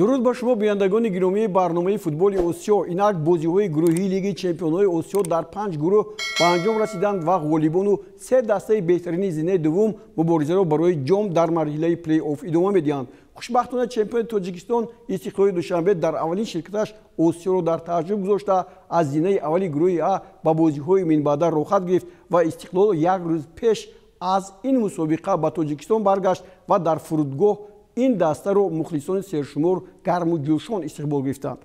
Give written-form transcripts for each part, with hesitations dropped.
Дуруд ба шумо бинандагони гиромии барномаи футболи Осиё. Инак бозиҳои гурӯҳии Лиги Чемпионҳои Осиё дар 5 гурӯҳ ба анҷом расиданд ва ғолибону 3 дастаи беҳтарини зинаи дуввум муборизаро барои ҷом дар марҳилаи плей-офф идома медиҳанд. Хушбахтона чемпиони Тоҷикистон Истиқлоли Душанбе дар аввалин ширкаташ Осиёро дар тааҷҷуб гузошта аз зинаи аввали гурӯҳи А ба бозиҳои минбаъда роҳхат гирифт ва Истиқлол як рӯз пеш аз ин мусобиқа ба Тоҷикистон баргашт ва дар фурудгоҳ ин дастаро мухлисони сершумор гарму ҷӯшон истиқбол гирифтанд.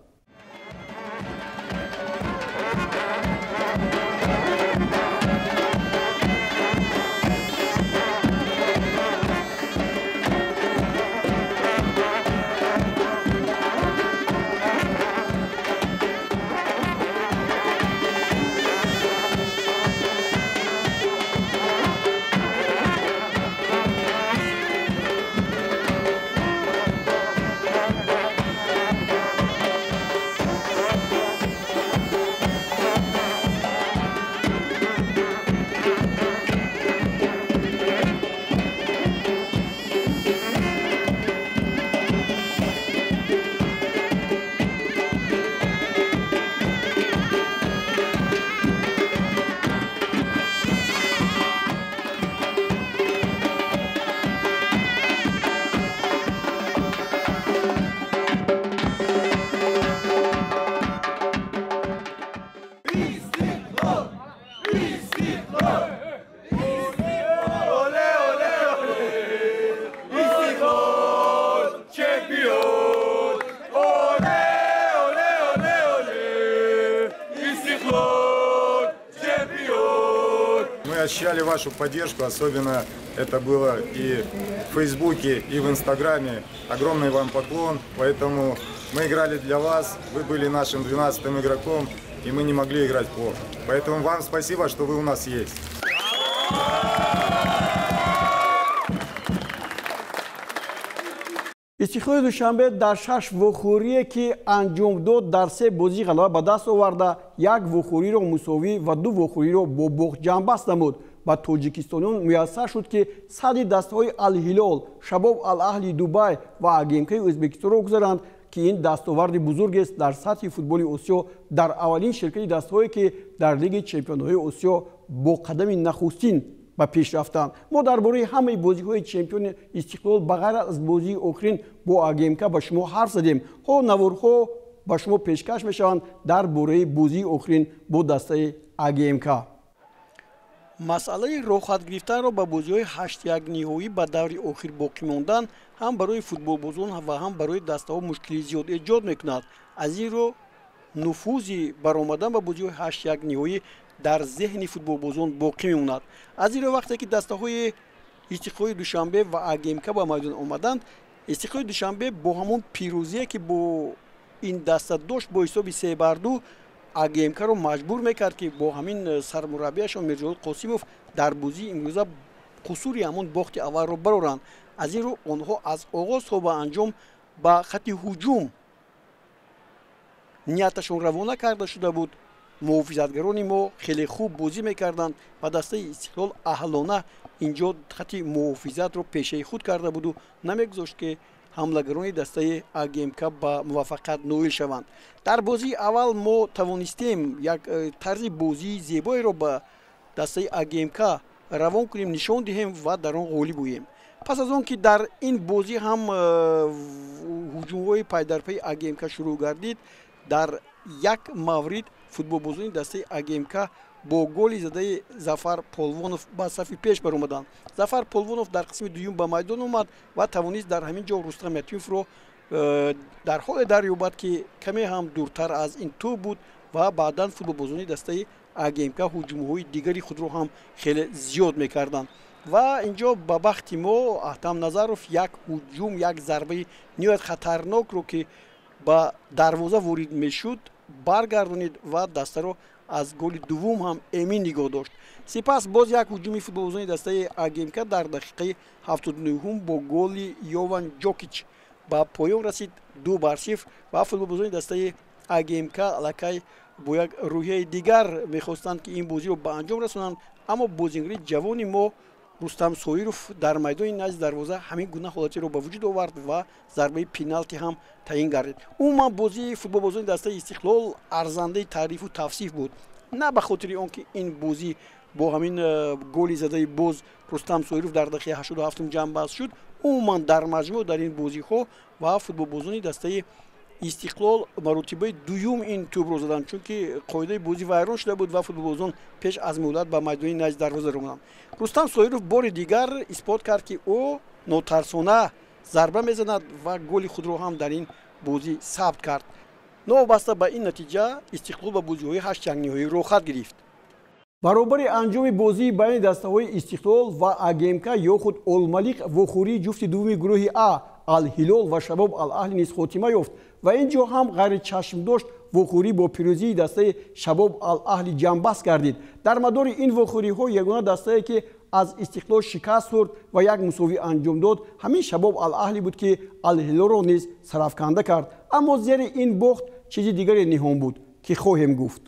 Ощущали вашу поддержку, особенно это было и в Фейсбуке, и в Инстаграме. Огромный вам поклон, поэтому мы играли для вас, вы были нашим 12-м игроком, и мы не могли играть плохо. Поэтому вам спасибо, что вы у нас есть. Истиқлоли Душанбе дар 6 вохӯрие ки анҷом дод, дар 3 бозӣ ғалаба ба даст оварда, як вохӯриро мусовӣ ва 2 вохӯриро бо бохт ҷамъбаст намуд. Ба тоҷикистониён муяссар шуд, ки сади дастаҳои Алҳилол, Шабоб Ал-Аҳли Дубай ва АГМКи Ӯзбекистонро гузаранд, ки ин дастоварди бузургест дар сатҳи футболи Осиё дар аввалин ширкати дастаҳое ки дар Лиги Чемпионҳои Осиё бо қадами нахустин ба пеш рафтанд. Мо дар бораи ҳамаи бозиҳои чемпиони Истиқлол ба ғайр аз бозии охирин бо АГМК ба шумо ҳарф задем. Ҳоло наворҳо ба шумо пешкаш мешаванд дар бораи бозии охирин бо дастаи АГМК. Масъалаи роҳхат гирифтанро ба бозиҳои 8-1 ниҳоӣ ба даври охир боқӣ мондан ҳам барои футболбозон ва ҳам барои дастаҳо мушкили зиёд эҷод мекунад. Аз ин рӯ нуфузи баромадан ба бозиҳои 8-1 ниҳоӣ дар зеҳни футболбозон боқӣ мемонад. Аз ин рӯ вақте ки дастаҳои Истиқлоли Душанбе ва АГМК ба майдон омаданд, Истиқлоли Душанбе бо ҳамон пирӯзие ки бо ин даста дошт бо ҳисоби 3-2 АГМК-ро маҷбур мекард, ки бо ҳамин сармураббияшон Мирҷалол Қосимов дар бозии имрӯза қусури ҳамон бохти аввалро бароранд. Аз ин рӯ онҳо аз оғоз то ба анҷом ба хатти ҳуҷум нияташон равона карда шуда буд. Муҳофизатгарони мо хеле хуб бозӣ мекарданд ва дастаи Истиқлол аҳлона инҷо хатти муҳофизатро пешаи худ карда буду намегузошт, ки ҳамлагарони дастаи АГМК ба муваффақият ноил шаванд. Дар бозии аввал мо тавонистем як тарзи бозии зебоеро ба дастаи АГМК равон кунем, нишон диҳем ва дар он ғолиб оем. Пас аз он ки дар ин бозӣ ҳам ҳуҷумҳои пайдарпайи АГМК шурӯъ гардид, дар як маврид футболбозони дастаи АГМК бо голи задаи Зафар Полвонов ба сафи пеш баромаданд. Зафар Полвонов дар қисми дуюм ба майдон омад ва тавонист дар ҳамин ҷо Рустам Ятимовро дар ҳоле дарёбад, ки каме ҳам дуртар аз ин тӯб буд ва баъдан футболбозони дастаи АГМК ҳуҷумҳои дигари худро ҳам хеле зиёд мекарданд. Ва инҷо ба бахти мо Аҳтам Назаров як ҳуҷум, як зарбаи ниҳоят хатарнокро, ки ба дарвоза ворид мешуд, баргардонид ва дастаро аз голи дуввум ҳам эмин нигоҳ дошт. Сипас боз як ҳуҷуми футболбозони дастаи АГМК дар дақиқаи 79 бо голи Йован Ҷокич ба поён расид 2-0 ва футболбозони дастаи АГМК аллакай бо як рӯҳияи дигар мехостанд, ки ин бозиро ба анҷом расонанд, аммо бозингари ҷавони мо Рустам Соиров дар майдони назди дарвоза ҳамин гуна ҳолатеро ба вуҷуд овард ва зарбаи пеналти ҳам таъин гардид. Умуман бозии футболбозони дастаи Истиқлол арзандаи таърифу тавсиф буд, на ба хотири он ки ин бозӣ бо ҳамин голи задаи боз Рустам Соиров дар дақиқаи 87 ҷамъбаст шуд. Умуман дар маҷмӯъ дар ин бозиҳо ва футболбозони дастаи Истиқлол маротибаи дуюм ин тӯбро заданд, чунки қоидаи бозӣ вайрон шуда буд ва футболбозон пеш аз муҳлат ба майдони назди дарвоза омаданд. Рустам Соиров бори дигар исбот кард, ки ӯ нотарсона зарба мезанад ва голи худро ҳам дар ин бозӣ сабт кард. Новобаста ба ин натиҷа Истиқлол ба бозиҳои ҳаштякниҳоӣ роҳхат гирифт. Баробари анҷоми бозии байни дастаҳои Истиқлол ва АГМК ё худ Олмалиқ вохӯрии ҷуфти дуввуми гурӯҳи А Алҳилол ва Шабоб Алаҳли низ хотима ёфт ва ин ҷо ҳам ғайричашмдошт вохӯрӣ бо пирӯзии дастаи Шабоб Алаҳли ҷамъбаст гардид. Дар мадори ин вохӯриҳо ягона дастае, ки аз Истиқлол шикаст хӯрд ва як мусовӣ анҷом дод, ҳамин Шабоб Алаҳли буд, ки Алҳилолро низ сарафканда кард. Аммо зери ин бохт чизи дигаре ниҳон буд, ки хоҳем гуфт.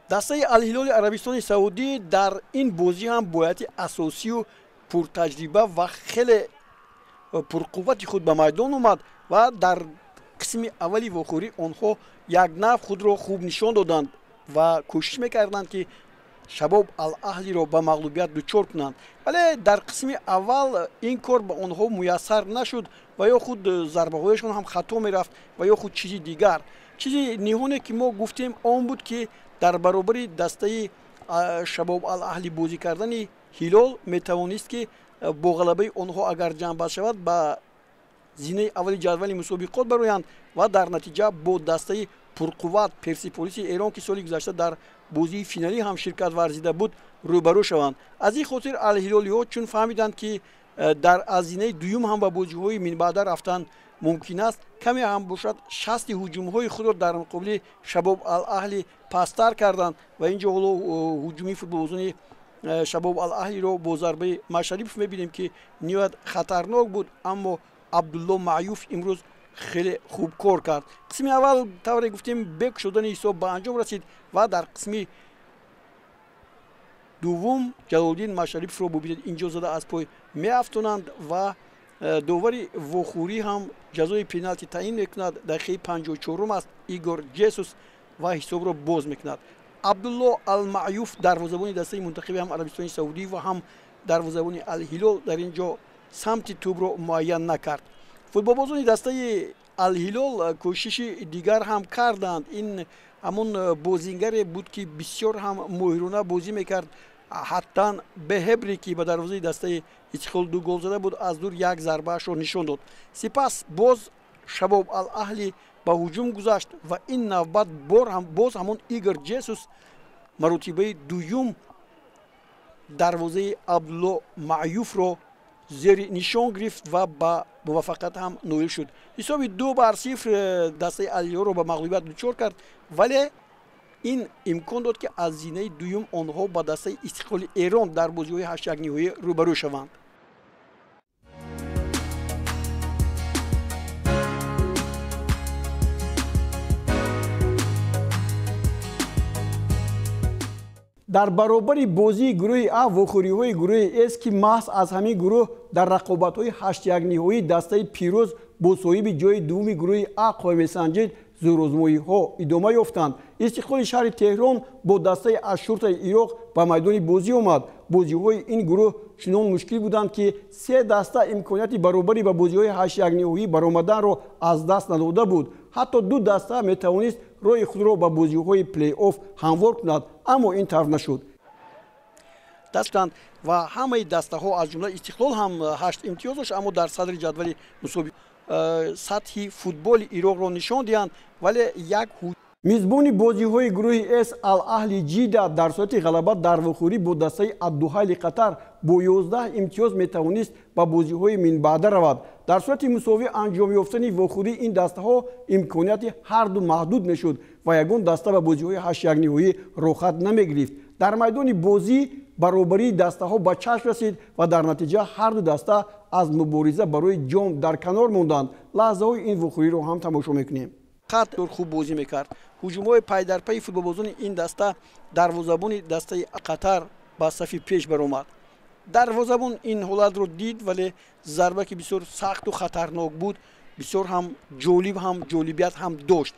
Дастаи Алҳилоли Арабистони Саудӣ дар ин бозӣ ҳам бо ҳайати асосию пуртаҷриба ва хеле пурқуввати худ ба майдон омад ва дар қисми аввали вохӯрӣ онҳо як нав худро хуб нишон доданд ва кӯшиш мекарданд, ки Шабоб Алаҳлиро ба мағлубият дучор кунанд. Вале дар қисми аввал ин кор ба онҳо муяссар нашуд ва ё худ зарбаҳояшон ҳам хато мерафт ва ё худ чизи дигар. Чизи ниҳоне, ки мо гуфтем, он буд, ки дар баробари дастаи Шабоб Алаҳли бозӣ кардани Ҳилол метавонист, ки бо ғалабаи онҳо агар ҷамъбаст шавад, ба зинаи аввали ҷадвали мусобиқот бароянд ва дар натиҷа бо дастаи пурқувват Персиполиси Эрон, ки соли гузашта дар бозии финалӣ ҳам ширкат варзида буд, рӯбарӯ шаванд. Аз ин хотир алҳилолиҳо чун фаҳмиданд, ки дар аз зинаи дуюм ҳам ба бозиҳои минбаъда рафтан мумкин аст, каме ҳам бошад шасти ҳуҷумҳои худро дар муқобили Шабоб Алаҳли пасттар карданд ва ин ҷо ҳоло ҳуҷуми футболбозони Шабоб Алаҳлиро бо зарбаи Машарипов мебинем, ки ниҳоят хатарнок буд, аммо Абдулло Маъюф имрӯз хеле хуб кор кард. Қисми аввал тавре гуфтем бек шудани ҳисоб ба анҷом расид ва дар қисми дуввум Ҷалолиддин Машариповро бубинед, инҷо зада аз пой меафтонанд ва довари вохӯрӣ ҳам ҷазои пеналти таъин мекунад. Дақиқаи 54 аст, Игор Ҷесус ва ҳисобро боз мекунад. Абдулло Алмаъюф, дарвозабони дастаи мунтахиби ҳам Арабистони Саудӣ ва ҳам дарвозабони Алҳилол, дар ин ҷо самти тӯбро муайян накард. Футболбозони дастаи Алҳилол кӯшиши дигар ҳам карданд. Ин ҳамон бозингаре буд, ки бисёр ҳам моҳирона бозӣ мекард. Ҳаттан Беҳебре, ки ба дарвозаи дастаи Истиқлол 2 гол зада буд, аз дур як зарбаашро нишон дод. Сипас боз Шабоб Алаҳли ба ҳуҷум гузашт ва ин навбат боз ҳамон Игор Ҷесус маротибаи дуюм дарвозаи Абдулло Маъюфро зери нишон гирифт ва ба муваффақият ҳам ноил шуд. Ҳисоби 2-0 дастаи Алҳилолро ба мағлубият дучор кард, вале ин имкон дод, ки аз зинаи дуюм онҳо ба дастаи Истиқлоли Эрон дар бозиҳои ҳаштякниҳоӣ рӯбарӯ шаванд. Дар баробари бозии гурӯҳи А вохӯриҳои гурӯҳи С, ки маҳз аз ҳамин гурӯҳ дар рақобатҳои ҳаштякниҳоӣ дастаи пирӯз бо соҳиби ҷои дуввуми гурӯҳи А қоя месанҷид, зӯрозмоиҳо идома ёфтанд. Истиқлоли шаҳри Теҳрон бо дастаи Ашшуртаи Ироқ ба майдони бозӣ омад. Бозиҳои ин гурӯҳ чунон мушкил буданд, ки се даста имконияти баробарӣ ба бозиҳои ҳаштякниҳоӣ баромаданро аз даст надода буд. Ҳатто ду даста метавонист роҳи худро ба бозиҳои плей-офф ҳамвор кунад, аммо ин тавр нашуд. Дастанд ва ҳамаи дастаҳо аз ҷумла Истиқлол ҳам 8 имтиёз дошт, аммо дар садри ҷадвали мусобиқа сатҳи футболи Ироқро нишон диҳанд, вале як мизбони бозиҳои гурӯҳи С Ал-Аҳли Ҷида дар сурати ғалаба дар вохӯрӣ бо дастаи Аддуҳайли Қатар бо 11 имтиёз метавонист ба бозиҳои минбаъда равад. Дар сурати мусовӣ анҷом ёфтани вохӯрии ин дастаҳо имконияти ҳарду маҳдуд мешуд ва ягон даста ба бозиҳои ҳаштякниҳоӣ роҳхат намегирифт. Дар майдони бозӣ баробарии дастаҳо ба чашм расид ва дар натиҷа ҳарду даста аз мубориза барои ҷом дар канор монданд. Лаҳзаҳои ин вохӯриро ҳам тамошо мекунем. Қат хуб бозӣ мекард. Ҳуҷумҳои пайдарпайи футболбозони ин даста дарвозабони дастаи Қатар ба сафи пеш баромад. Дарвозабон ин ҳолатро дид, вале зарба ки бисёр сахту хатарнок буд, бисёр ҳам ҷолиб ҳам ҷолибият ҳам дошт.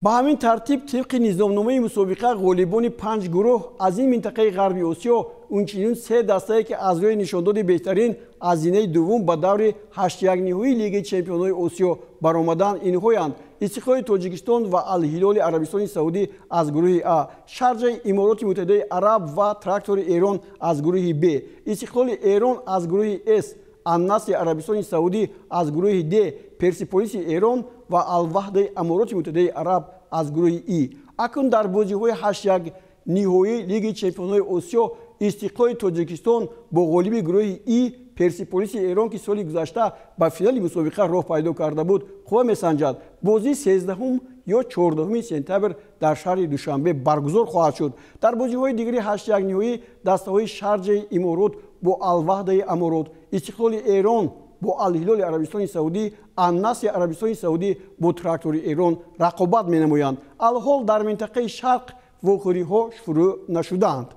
Ба ҳамин тартиб тибқи низомномаи мусобиқа ғолибони 5 гурӯҳ аз ин минтақаи ғарби Осиё, инчунин 3 дастае ки аз рӯи нишондоди беҳтарин аз зинаи дуввум ба даври 81-ниҳоии Лигаи чемпионҳои Осиё баромаданд, инҳоянд: Истиқлоли Тоҷикистон ва Алҳилоли Арабистони Саудӣ аз гурӯҳи А, Шарҷаи Имороти Муттаҳидаи Араб ва Трактори Эрон аз гурӯҳи Б, Истиқлоли Эрон аз гурӯҳи С, Аннасри Арабистони Саудӣ аз гурӯҳи Д, Персиполиси Эрон ва Алваҳдаи Амороти Муттаҳидаи Араб аз гурӯҳи И. Акнун дар бозиҳои 81-ниҳоии Лигаи чемпионҳои Осиё Истиқлоли Тоҷикистон бо ғолиби гурӯҳи И Персиполиси Эрон, ки соли гузашта ба финали мусобиқа роҳ пайдо карда буд, қувва месанҷад. Бозӣ 13 ё 14 сентябр дар шаҳри Душанбе баргузор хоҳад шуд. Дар бозиҳои дигари 81-ниҳоӣ дастаҳои Шарҷаи Иморот бо Алваҳдаи Аморот, Истиқлоли Эрон бо Алҳилоли Арабистони Саудӣ, Аннасри Арабистони Саудӣ бо Трактори Эрон рақобат менамоянд. Алҳол дар минтақаи Шарқ вохӯриҳо шурӯъ нашудаанд.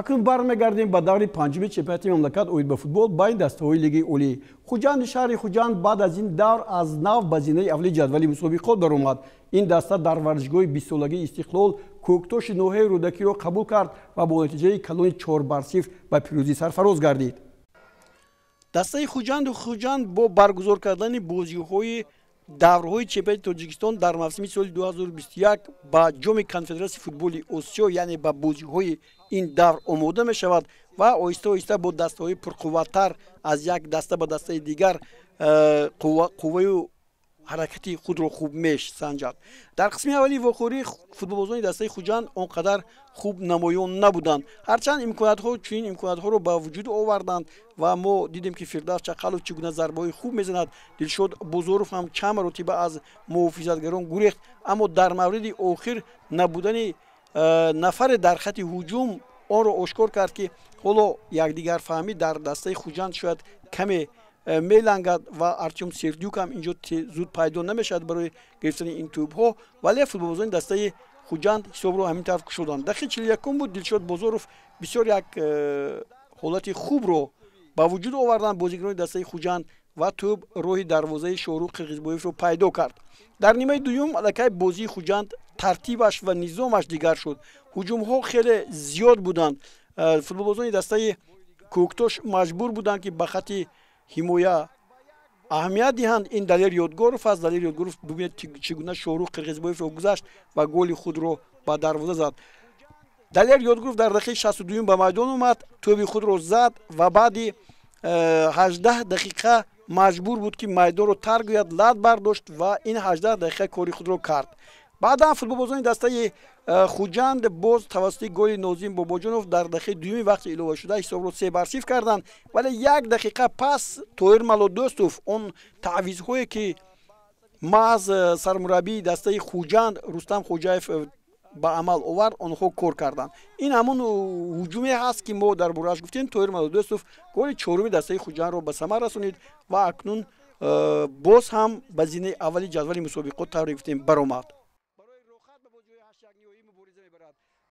Акнун бармегардем ба даври панҷуми чемпионати мамлакат оид ба футбол байни дастаҳои Лигаи Олӣ. Хуҷанди шаҳри Хуҷанд баъд аз ин давр аз нав ба зинаи аввали ҷадвали мусобиқот баромад. Ин даста дар варзишгоҳи 20-солагии Истиқлол Кӯктоши ноҳияи Рӯдакиро қабул кард ва бо натиҷаи калони 4-0 ба пирӯзӣ сарфароз гардид. Дастаи Хуҷанду Хуҷанд бо баргузор кардани бозиҳои даврҳои чемпионати Тоҷикистон дар мавсими соли 2021 ба ҷоми конфедератсияи футболи Осиё, яъне ба бозиҳои ин давр омода мешавад ва оҳиста оҳиста бо дастаҳои пурқувваттар аз як даста ба дастаи дигар қувваю ҳаракати худро хуб месанҷад. Дар қисми аввали вохӯрӣ футболбозони дастаи Хуҷанд он қадар хуб намоён набуданд. Ҳарчанд имкониятҳо чунин имкониятҳоро ба вуҷуд оварданд ва мо дидем, ки Фирдавс Чақалов чӣ гуна зарбаҳои хуб мезанад. Дилшод Бозоров ҳам чанд маротиба аз муҳофизатгарон гурехт, аммо дар мавриди охир набудани нафаре дар хати ҳуҷум онро ошкор кард, ки ҳоло якдигарфаҳмӣ дар дастаи Хуҷанд шояд каме мелангад ва Артём Сердюк ҳам инҷо зуд пайдо намешавад барои гирифтани ин тӯбҳо, вале футболбозони дастаи Хуҷанд ҳисобро ҳамин тавр кушоданд. Дақиқаи 41 буд, Дилшод Бозоров бисёр як ҳолати хубро ба вуҷуд оварданд бозигарони дастаи Хуҷанд ва тӯб роҳи дарвозаи Шоҳрух Қирғизбоевро пайдо кард. Дар нимаи дуюм аллакай бозии Хуҷанд тартибаш ва низомаш дигар шуд. Ҳуҷумҳо хеле зиёд буданд. Футболбозони дастаи Кӯктош маҷбур буданд, ки ба хати ҳимоя аҳамият диҳанд. Ин Далер Ёдгоров аст. Далер Ёдгоров бубинед, чӣ гуна Шоҳрух Қирғизбоевро гузашт ва голи худро ба дарвоза зад. Далер Ёдгоров дар дақиқаи 62 ба майдон омад, тӯби худро зад ва баъди 18 дақиқа маҷбур буд, ки майдонро тарк гӯяд, лат бардошт ва ин 18 дақиқа кори худро кард. Баъдан футболбозони дастаи Хуҷанд боз тавассути голи Нозим Бобоҷонов дар дақиқаи дуюми вақти иловашуда ҳисобро 3-0 карданд, вале як дақиқа пас Тоир Малодӯстов он таъвизҳое ки маҳз сармураббии дастаи Хуҷанд Рустам Хоҷаев ба амал овард, онҳо кор карданд. Ин ҳамон ҳуҷуме ҳаст, ки мо дар борааш гуфтем. Тоир Малодӯстов голи чоруми дастаи Хуҷандро ба самар расонид ва акнун боз ҳам ба зинаи аввали ҷадвали мусобиқот, тавре гуфтем, баромад.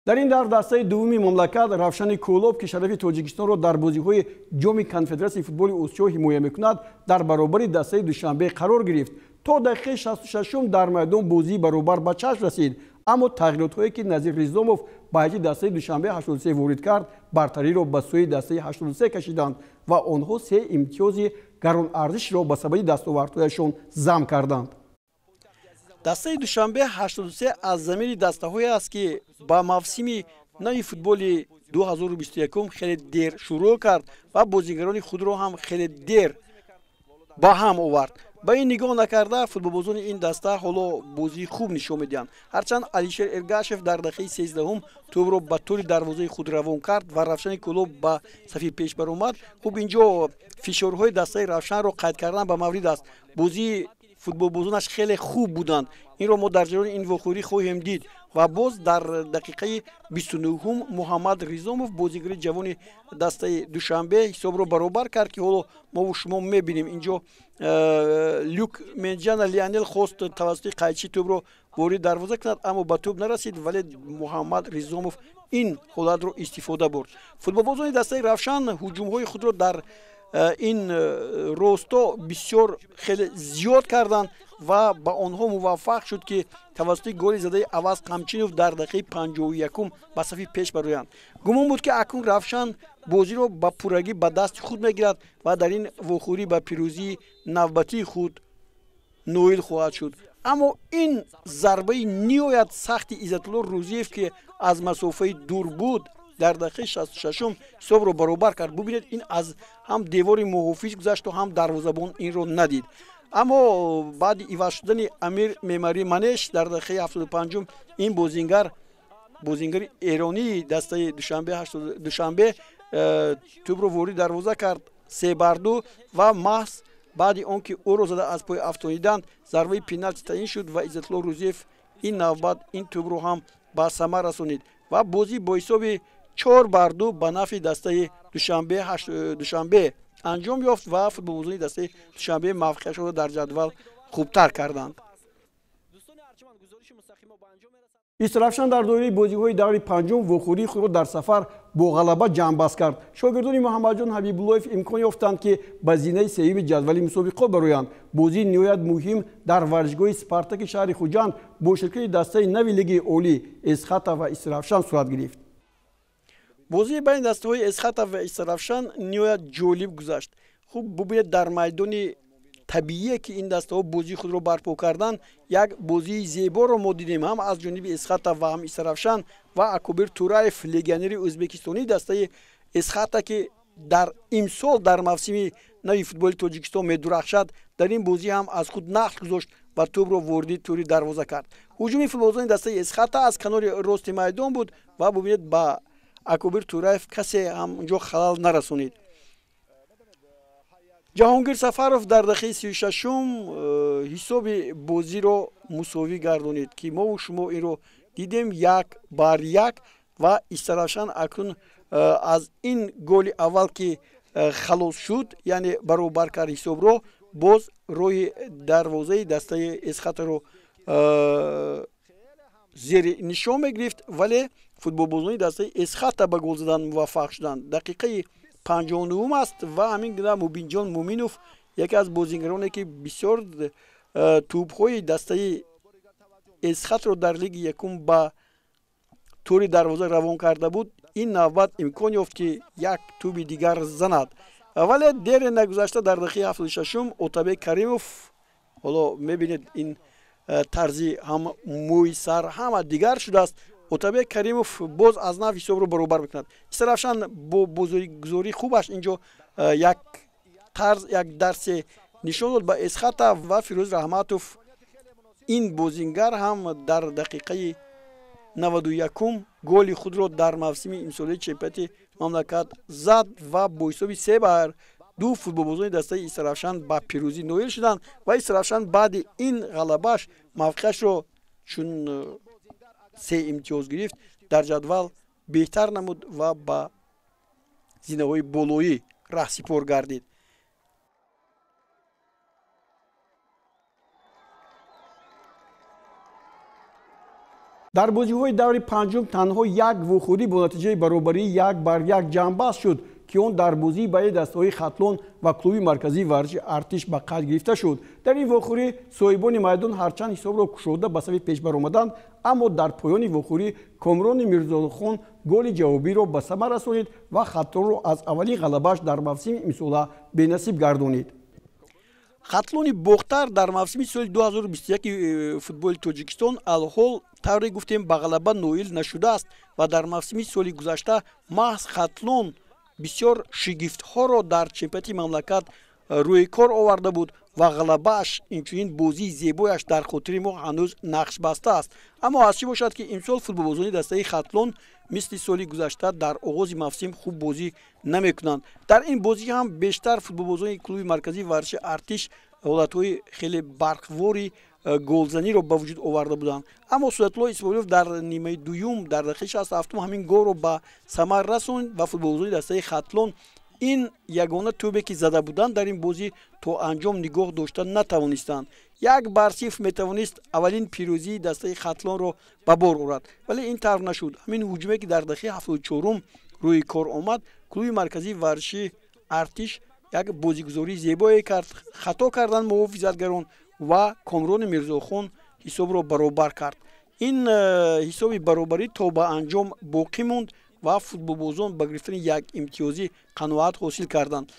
Дар ин давр дастаи дуввуми мамлакат Равшани Кӯлоб, ки шарафи Тоҷикистонро дар бозиҳои ҷоми конфедератсияи футболи Осиё ҳимоя мекунад, дар баробари дастаи Душанбе қарор гирифт. То дақиқаи 66 дар майдон бозии баробар ба чашм расид, аммо тағйиротҳое ки Назир Ризомов ба ҳайати дастаи Душанбе 83 ворид кард, бартариро ба сӯи дастаи 83 кашиданд ва онҳо 3 имтиёзи гаронарзишро ба сабаби дастовардҳояшон зам карданд. Дастаи Душанбе 83 аз замини дастаҳое аст, ки ба мавсими нави футболи 2021 хеле дер шурӯъ кард ва бозигарони худро ҳам хеле дер ба ҳам овард. Ба ин нигоҳ накарда футболбозони ин даста ҳоло бозии хуб нишон медиҳанд. Ҳарчанд Алишер Эргашев дар дақиқаи 13 тӯбро ба тӯли дарвозаи худ равон кард ва Равшани Кӯлоб ба сафи пеш баромад. Хуб, инҷо фишорҳои дастаи Равшанро қайд кардан ба маврид аст. Бозии Футболбозонаш хеле хуб буданд. Инро мо дар ҷараёни ин вохӯрӣ хоҳем дид. Ва боз дар дақиқаи 29-ум Муҳаммад Ризомов, бозигари ҷавони дастаи Душанбе, ҳисобро баробар кард, ки ҳоло мову шумо мебинем. Инҷо Люк Менҷана Лионел хост тавассути қайчи тӯбро ворид дарвоза кунад, аммо ба тӯб нарасид, вале Муҳаммад Ризомов ин ҳолатро истифода бурд. Футболбозони дастаи Равшан ҳуҷумҳои худро дар ин росто бисёр хеле зиёд карданд ва ба онҳо муваффақ шуд, ки тавассути голи задаи Аваз Қамчинов дар дақиқаи 51-ум ба сафи пеш бароянд. Гумон буд, ки акнун Равшан бозиро ба пуррагӣ ба дасти худ мегирад ва дар ин вохӯрӣ ба пирӯзии навбатии худ ноил хоҳад шуд. Аммо ин зарбаи ниҳоят сахти Иззатулло Рӯзиев, ки аз масофаи дур буд, дар дақиқаи 66-ум ҳисобро баробар кард. Бубинед, ин аз ҳам девори муҳофиз гузашту ҳам дарвозабон инро надид. Аммо баъди иваз шудани Амир Мемарӣ Манеш дар дақиқаи 75-ум ин бозингари эронии дастаи Душанбе тӯбро ворид дарвоза кард 3-2 ва маҳз баъди он ки ӯро зада аз пой афтониданд, зарбаи пеналти таъин шуд ва Иззатулло Рӯзиев ин навбат ин тӯбро ҳам ба самар расонид ва бозӣ бо ҳисоби 4-2 ба нафъи дастаи Душанбе анҷом ёфт ва футболбозони дастаи Душанбе мавқеашонро дар ҷадвал хубтар карданд. Истаравшан дар доираи бозиҳои даври панҷум вохӯрии худро дар сафар бо ғалаба ҷамъбаст кард. Шогирдони Муҳаммадҷон Ҳабибуллоев имкон ёфтанд, ки ба зинаи сеюми ҷадвали мусобиқот бароянд. Бозии ниҳоят муҳим дар варзишгоҳи Спартаки шаҳри Хуҷанд бо ширкати дастаи нави лигаи олӣ Эсхата ва Истаравшан сурат гирифт. Бозии байни дастаҳои Эсхата ва Истаравшан ниҳоят ҷолиб гузашт. Хуб бубинед, дар майдони табиие ки ин дастаҳо бозии худро барпо карданд, як бозии зеборо мо дидем ҳам аз ҷониби Эсхата ва ҳам Истаравшан ва Акобир Тураев, легионери ӯзбекистонии дастаи Эсхата, ки дар имсол дар мавсими нави футболи Тоҷикистон медурахшад, дар ин бозӣ ҳам аз худ нақш гузошт ва тӯбро вориди тӯри дарвоза кард. Ҳуҷуми футболбозони дастаи Эсхата аз канори рости майдон буд ва бубинед, ба Акобир Тураев касе ҳам унҷо халал нарасонид. Ҷаҳонгир Сафаров дар дақиқаи 36-ум ҳисоби бозиро мусовӣ гардонид, ки мову шумо инро дидем 1-1 ва Истаравшан акнун аз ин голи аввал ки халос шуд, яъне баробар кард ҳисобро, боз роҳи дарвозаи дастаи Эсхатаро зери нишон мегирифт, вале футболбозони дастаи Эсхата ба гол задан муваффақ шуданд. Дақиқаи 59-ум аст ва ҳамин гуна Мубинҷон Муминов, яке аз бозингароне ки бисёр тӯбҳои дастаи Эсхатро дар лиги якум ба тӯри дарвоза равон карда буд, ин навбат имкон ёфт, ки як тӯби дигар занад. Вале дере нагузашта дар дақиқаи 76-ум Отабек Каримов, ҳоло мебинед ин тарзи ҳам мӯи сар ҳама дигар шудааст, Отабек Каримов боз аз нав ҳисобро баробар мекунад. Истаравшан бо бозигузории хубаш инҷо як тарз, як дарсе нишон дод ба Эсхата ва Фирӯз Раҳматов, ин бозингар ҳам дар дақиқаи 91-ум голи худро дар мавсими имсолаи чемпионати мамлакат зад ва бо ҳисоби 3-2 футболбозони дастаи Истаравшан ба пирӯзӣ ноил шуданд ва Истаравшан баъди ин ғалабааш мавқеашро чун 3 имтиёз гирифт дар ҷадвал беҳтар намуд ва ба зинаҳои болоӣ раҳсипор гардид. Дар бозиҳои даври панҷум танҳо як вохӯрӣ бо натиҷаи баробарии 1-1 ҷамъбаст шуд, ки он дар бозии байни дастаҳои Хатлон ва клуби марказии варзиши Артиш ба қайд гирифта шуд. Дар ин вохӯрӣ соҳибони майдон ҳарчанд ҳисобро кушода ба сафи пеш баромаданд, аммо дар поёни вохӯрӣ Комрони Мирзохон голи ҷавобиро ба самар расонид ва Хатлонро аз аввалин ғалабааш дар мавсими имсола бенасиб гардонид. Хатлони Бохтар дар мавсими соли 2021 футболи Тоҷикистон алҳол тавре гуфтем ба ғалаба ноил нашудааст ва дар мавсими соли гузашта маҳз Хатлон бисёр шигифтҳоро дар чемпионати мамлакат рӯи кор оварда буд ва ғалабааш, инчунин бозии зебояш дар хотири мо ҳанӯз нақш баста аст. Аммо аз чӣ бошад, ки имсол футболбозони дастаи Хатлон мисли соли гузашта дар оғози мавсим хуб бозӣ намекунанд. Дар ин бозӣ ҳам бештар футболбозони клуби марказии варзиши Артиш Ҳолатҳои хеле барқвори голзаниро ба вуҷуд оварда буданд. Аммо Суратулло Исмоилов дар нимаи дуюм дар дақиқаи 67 ҳамин голро ба самар расонд ва футболбозони дастаи Хатлон ин ягона тӯбе, ки зада буданд, дар ин бозӣ то анҷом нигоҳ дошта натавонистанд. 1-0 метавонист аввалин пирӯзии дастаи Хатлонро ба бор орад, вале ин тавр нашуд. Ҳамин ҳуҷуме, ки дар дақиқаи 74 рӯи кор омад, клуби марказии варзиши Артиш як бозигузории зебое кард, хато карданд муҳофизатгарон ва Комрони Мирзохон ҳисобро баробар кард. Ин ҳисоби баробарӣ то ба анҷом боқӣ монд ва футболбозон ба гирифтани як имтиёзӣ қаноат ҳосил карданд.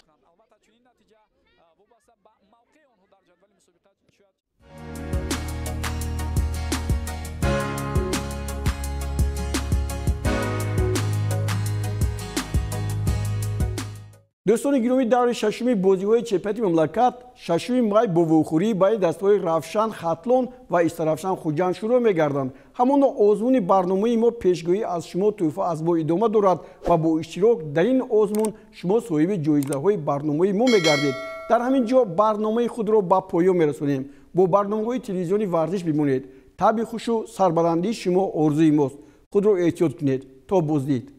Дӯстони гиромӣ, даври шашуми бозиҳои чемпионати мамлакат 6 май бо вохӯрии байни дастаҳои Равшан Хатлон ва Истаравшан Хуҷанд шурӯъ мегарданд. Ҳамоно озмуни барномаи мо «Пешгӯӣ аз шумо, тӯҳфа аз мо» идома дорад ва бо иштирок дар ин озмун шумо соҳиби ҷоизаҳои барномаи мо мегардед. Дар ҳамин ҷо барномаи худро ба поён мерасонем. Бо барномаҳои телевизиони Варзиш бимонед. Табъи хушу сарбаландии шумо орзуи мост. Худро эҳтиёт кунед. То боздид.